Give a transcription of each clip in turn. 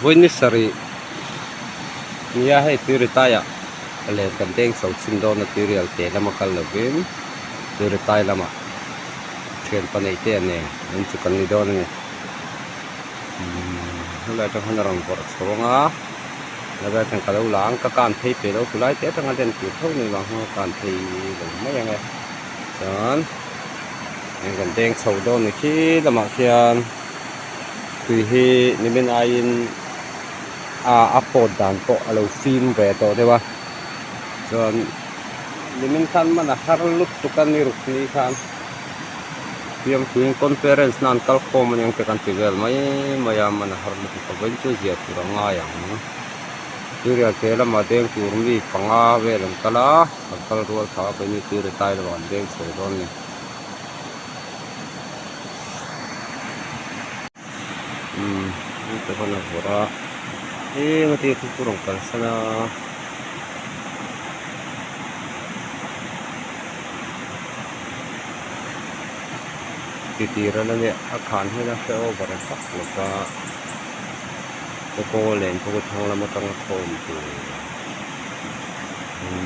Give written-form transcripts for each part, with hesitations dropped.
Vawi ni sarih nia hei Tuiritai ah len kan deng chho chhin dawn a Tuirial te lama kal lovin Tuiritai lamah thian paneih te nen an chu kan ni dawn a ni. Umm helai atang hian a rawn vawrh chho ang a helai atang ka lo la ang ka kan phei pe lo tulai te atanga den tur tho ni vang hian ka kan phei lo mai ang e chuan eng kan deng chho dawn ni khi lamah khian tui hi nimin aiin a a pawt dan pawh a lo fim ve tawh deuh a chuan nimin khan man a har lutuk a ni ruk ni khan. Fiamthuin conference na an kal khawm aniang te kan ti vel mai mai a man a har lutuk a vawiin chu zia tur a ngai ang tuirial te lamah deng tur mi panga vel an kal a an kal rual kha a vawiin hi tui ri tai lovah an deng chho dawn a ni. Umm heta khan a vawrh a eng a tia khu rawn kalsan a. Titir a la nia a khan hian a hre over vak lo va kawkaw len pawh hi thlang lam atanga khawm tur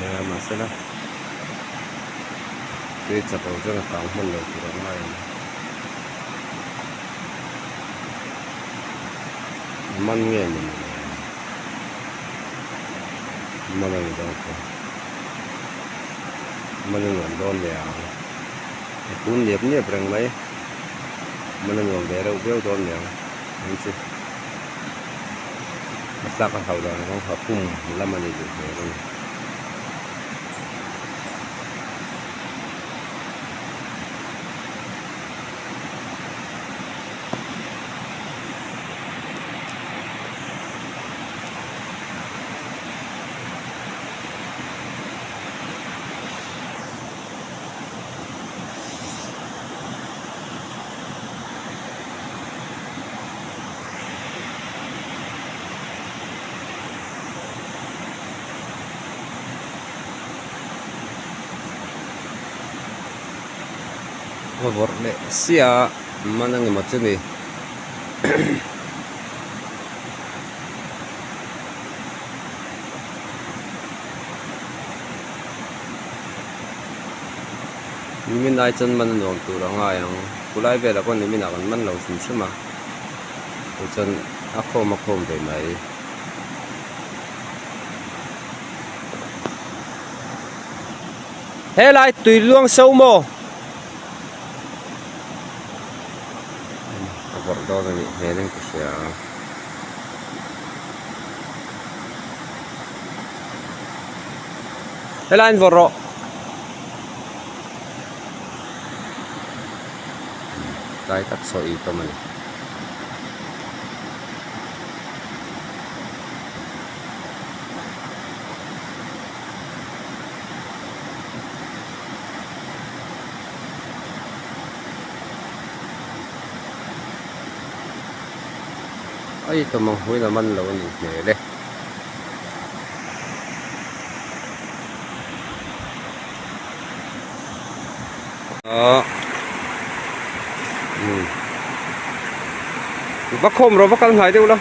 nia mahsela tui chak lo chuan a kang hman lo tur a ngai ang. A man nge maw ni le man a ni dawn chu man a nuam dawn ve ang a tun niap niap reng mai man a nuam ve reuh viau dawn ve ang ang chu a tlak a hauh dan kawng kha pum lam a ni duh hmel a ni. A vawrh leh sia man ang emaw chu ni. Nimin ai chuan man a nuam tur a ngai ang khulai velah pawh nimin ah kan man lo hrim hrim a tichuan a khawm a khawm ve mai. Helai tui luang so maw? A vawrh dawn a nih hmel in ka hria. Helai in vawrh rawh. Tlai tak saw i tawm a ni. Ai tawm ang huin a man lo a nih hmel e. Ahh umm va khawm rawh va kal hnai deuh la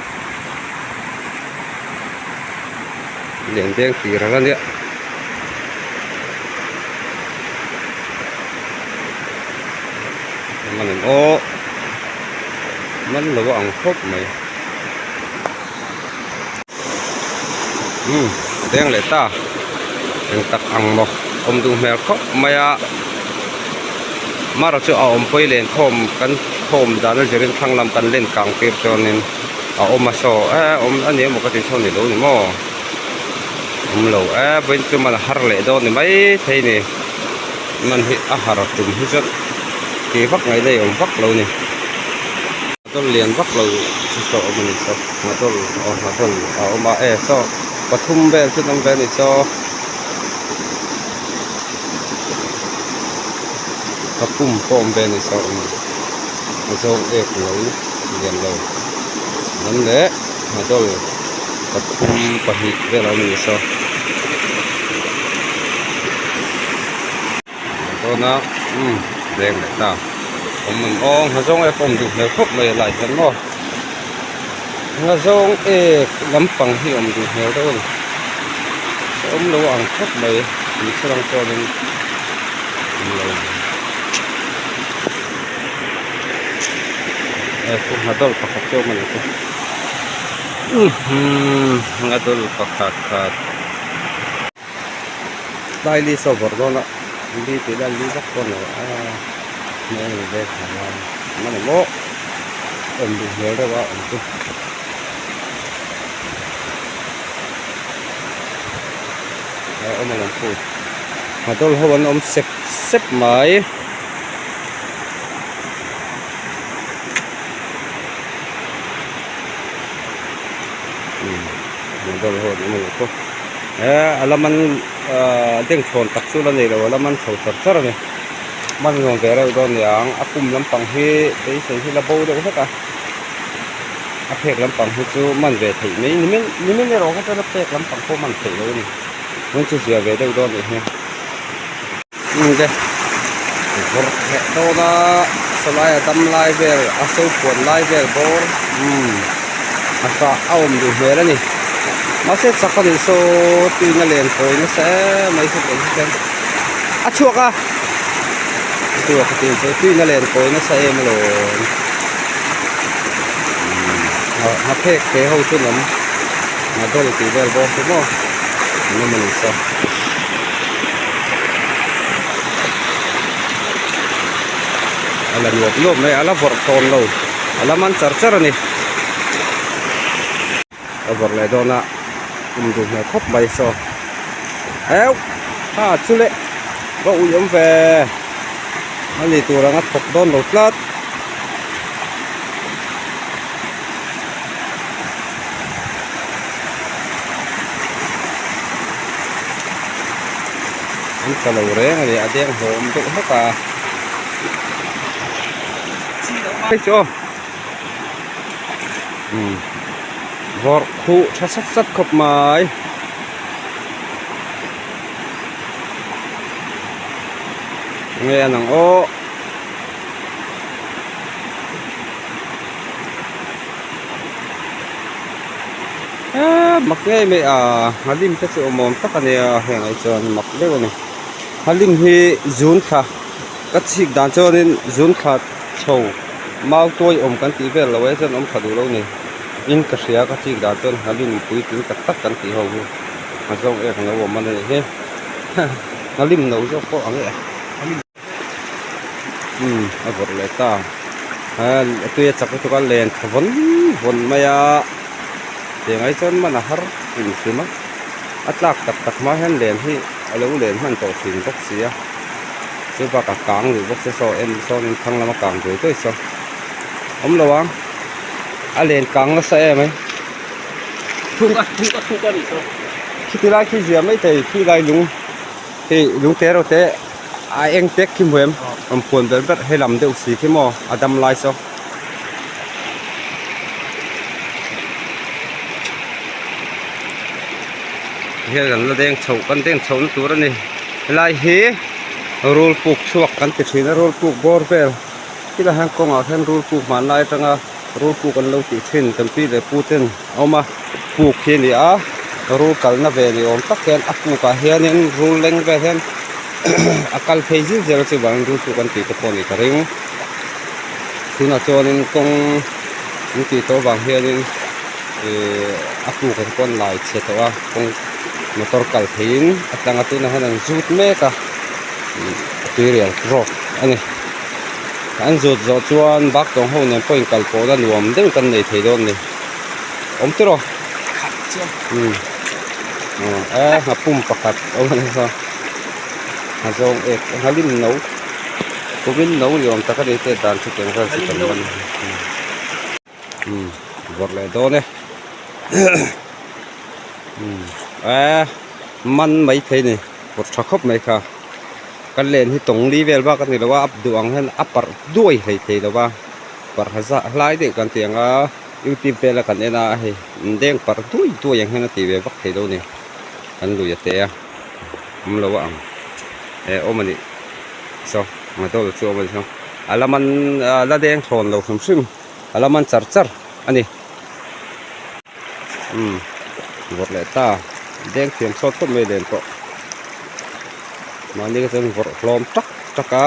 lian deng tir ang ania man an aw man lo a ang khawp mai umm deng leh ta eng tak ang maw awm duh hmel khawp mai a mara chu a awm pawi len khawm kan khawm dan a zirin thlang lam kan len kang tir chuanin a awm a saw e awm a ni emaw ka ti saw ni lo ni maw awm lo e vawiin chu man a har leh dawn ni maithei ni man hi a har tum hi chuan tih vak ngaih na i awm vak lo ni. Motor lian vak lo chu saw awm a ni saw motor aw motor a awm a e saw pathum vel chu an awm ve a ni saw a pum pawh awm ve a ni saw a zawng ek lo lian lo lam leh motor pathum pahnih vel a awm a ni saw. Tuna umm veng leh ta awm ang aw hna zawng e pawm duh hmel khawp mai a lai hian maw Ngazawng ek lampang hi awm duh hmel deuh a ni. A awm lo ang khawp mai tih thil ang chuanin awm lo. He khu nghadawlh pakhat chu a awm a ni chu. Nghadawlh pakhat khat. Tlai li saw vawrh dawn a li tih ila li vak dawn lo a hmel ve thei a man emaw awm duh hmel deuh a awm chu. A awm alawm khu nghadawlh ho an awm sep sep mai. Nghadawlh ho an awm alawm khu. He a la man ahh dengthawn tak chu la nei lo a la man chho char char a ni man nuam ve reuh dawn a ni ang a pum lampang hi beisei hi la bo deuh hlek a a phek lampang hi chu man ve theih mai ni mai ni mai erawh kha chuan a phek lampang pawh man theih loh a ni chuan chu zia ve deuh dawn a nih hi eng te vawrh leh dawn a sawlai a dam lai vel a so phuan lai vel bawr umm a hrah a awm duh hmel a ni mahse chak a nih saw tuina len kawi nasa em mai saw teh hian a chhuak a chhuak a tih chu tuina len kawi nasa em alawm umm nghaphek te ho chu an awm nghadawlh tih vel bawr chu maw an awm a ni saw. A la nuap nuap mai a, a la vawrh tawn lo, a la man char char a ni. A vawrh leh dawn a, kum duh hmel khawp mai saw. Heu! Ha chu le, va ui awm ve, a ni tur anga thawk dawn lo tlat. An tla lo reng a ni a deng hlawm deuh hlek a vawrh khuh tha sat sat khawp mai. Nge an ang aw. Eee mak ngei mai a nghalim te chu awm awm tak a nia heng ai chuan mak deuh a ni nghalim hi zun thla ka chhik dan chuanin zun thla chho mau tuai awm kan tih vel lo e chuan awm tha duh lo a ni in ka hria ka chhik dan chuan nghalim puitling tak tak kan tih ho hi a zawng ek no awm a ni hi nghalim no zawk pawh ang e. Umm a vawrh leh ta a tui a chak lutuk a len tha vawn vawn mai a tiang ai chuan man a har hrim hrim a a tlak tak tak hma hian len hi a lo len hman tawh thin bawk si a chu bakah kang duh bawk se saw en sawnin thlang lama kang duai duai saw awm lo ang a len kang nasa em ai khiti lai khi zia maithei khi lai lung hei lung te reuh te. A eng tek khi hmu em rawn phuan ber ber he lam deuh si khi maw a dam lai saw. Hian kan la deng chhoh kan deng chhoh na tur a ni helai hi rul puk chhuak kan ti thin a rul puk bawr vel khilai hian kawngah hian rul puk hmanlai atanga rul puk an lo tih thin kan pi leh pu ten a awm a puk hi a ni a rul kalna ve ni awm tak hian a puk ah hianin rul leng vel hian a kal phei zil zel a chuvangin rul puk an tih te pawh a nih ka ring tunah chuanin kawng an tih tawh avang hianin ihh a puk ah te pawh an lai chhe tawh a kawng motor kal theiin a tlang a tunah hian an zut mek a a tuirial rawk a ni. An zut zawh chuan bak tawng ho nen pawh inkal pawhna nuam deuh kan nei thei dawn a ni. Awm tiraw? Khat chuan. Umm. E nghapum pakhat a awm a ni saw. Nghazawng ek nghalim no kumin no ni awm tak a ni te dan chu tiang vel chu kan man. Umm vawrh leh dawn e. Umm e man mai thei a ni vawrh tha khawp mai kha. Kan len hi tawng li vel bak a ni lo a, a duh ang hian a parh duai hlei thei lo va, parh zah hlai deuh kan ti ang a, youtube vela kan en a hei an deng parh duai duai ang hian a ti ve vak thei lo a ni, kan lui a te a, awm lo a ang e awm a nih saw motor chu awm a ni saw a la man a la deng thlawn lo hrim hrim a la man char char a ni. Umm vawrh leh ta deng thiam sawt khawp mai len pawh mahni kha chuan vawrh hlawm tak tak a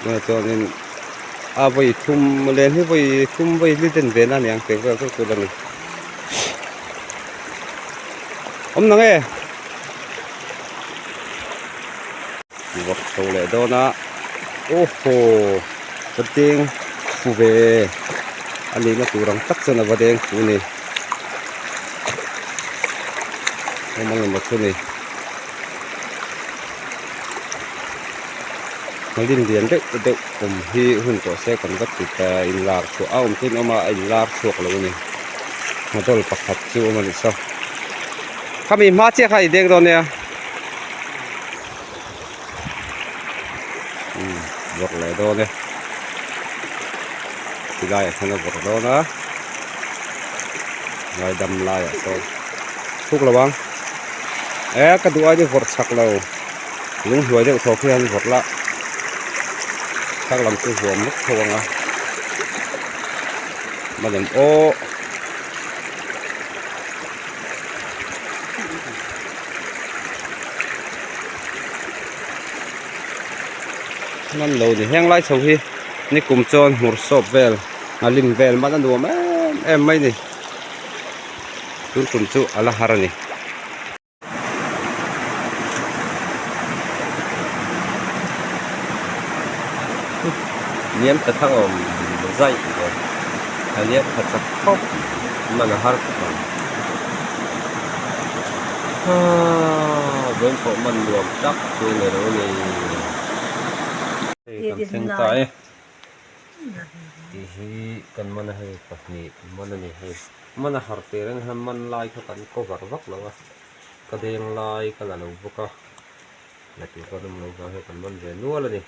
tunah chuanin a vawi thum len hi vawi thum vawi li den ve na a ni ang tih vel chu tur a ni awm nang e vawrh chho leh dawn a aw haw ka deng fu ve a nihna tur ang tak chuan a va deng fu a ni awm ang emaw chu ni hmalin lian deuh deuh awm hi hun tawh se kan va ti ta inlar chhuah a awm chu an awm a a inlar chhuak lo a ni hmadawl pakhat chu awm a ni saw khami hma chiah kha i deng dawn nia. Umm vawrh leh dawn e ti laiah hian a vawrh dawn a ngaidam laiah sawn thuk lo ang e ka duh aiin i vawrh chak lo lung hnuai deuh thaw khi an vawrh la thlang lam chu huam vek tho ang a malem aw. Man lo ni heng lai chho hi ni kum chuan hmur sawp vel a lim vel man a nuam em em mai ni tun tum chu a la har a ni. Liam ta thang awm zaih ve a liam tha chak khawp man a har khawp ang haa vawiin pawh man nuam tak chu a ni lo a ni hei kan thleng ta e tih hi kan man a hei pahnih man a ni hei man a har teh reng hian man lai kha kan cover vak lo a ka deng lai ka la lo bawk a la tur kan awm lo vang hian kan man ve nual a ni.